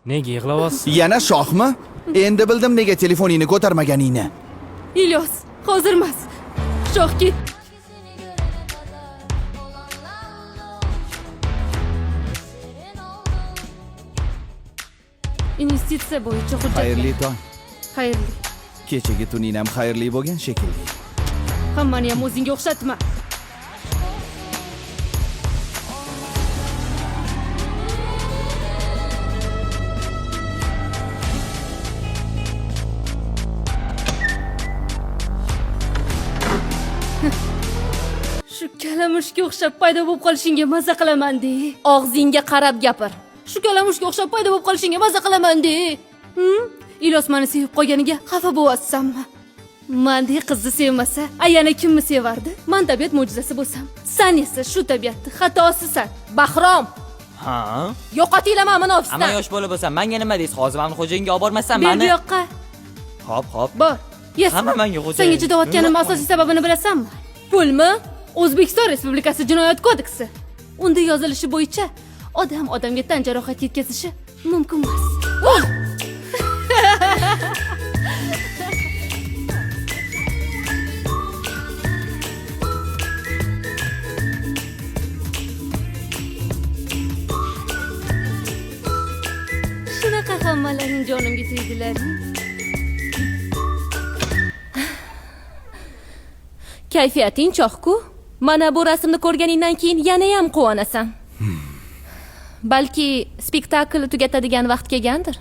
Nega yig'layapsiz? Yana shohmi? Endi bildim nega telefoningni ko'tarmaganingni. Ilyos, hozir emas. Shoh ket. Investitsiya bo'yicha hujjatlar. Xayrli tong. Xayrli. Kechagi tuning ham xayrli bo'lgan shekilli. Hammani ham o'zingga o'xshatma. Shu kalamushga o'xshab paydo bo'lib qolishingga maza qilaman de. Og'zingga qarab gapir. Shu kalamushga o'xshab paydo bo'lib qolishingga maza qilaman de. Ilyos meni sevib qolganiga xafa bo'lyapsanmi? Mandek qizni sevmasa, a yana kimni sevardi? Man tabiat mo'jizasi bo'lsam, san esa shu tabiatni xatosisan. Bahrom, Ha? yo'qotinglar mani Amma ofisdan. yosh bola bo'lsam, menga nima deysiz? Hozir mani xo'jayinga olib bormasdan Ber bu mani. yoqqa. Hop, hop. Bor. Yes. Hamma menga xo'jayin. Senga chidayotganim asosiy sababini bilasanmi? Pulmi? O'zbekiston Respublikasi Jinoyat kodeksi. Unda yozilishi bo'yicha odam odamga tan jarohati yetkazishi mumkin emas. Shunaqa hammalaring jonimga tegdilaring. Kayfiyating chog'-ku. Mana bu rasmni ko'rganingdan keyin yanayam quvonasan. Balki spektaklni tugatadigan vaqt kelgandir.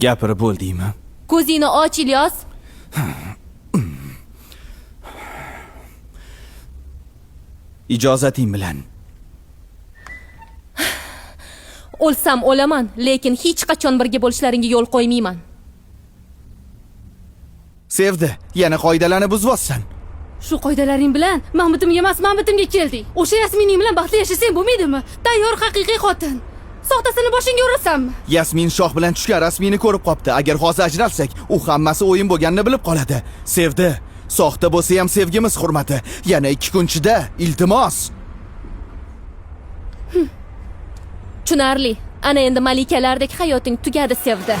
Gapirib bo'ldingmi? Ko'zingni och, Ilyos. Ijozating bilan. O'lsam o'laman, lekin hech qachon birga bo'lishlaringga yo'l qo'ymayman. Sevdi, yana qoidalarni buzyapsan. Shu qoidalaring bilan Mahmutimga emas, Mahmutimga kelding. O'sha Yasmining bilan baxtli yashasang bo'lmaydimi? Tayyor haqiqiy xotin. Soxtasini boshingga urasanmi? Yasmin shoh bilan tushgan rasmini ko'rib qopti. Agar hozir ajralsak, u hammasi o'yin bo'lganini bilib qoladi. Sevdi. Soxta bo'lsa ham sevgimiz hurmati. Yana 2 kun ichida, iltimos. Tushunarli. Ana endi malikalardek hayoting tugadi, sevdi.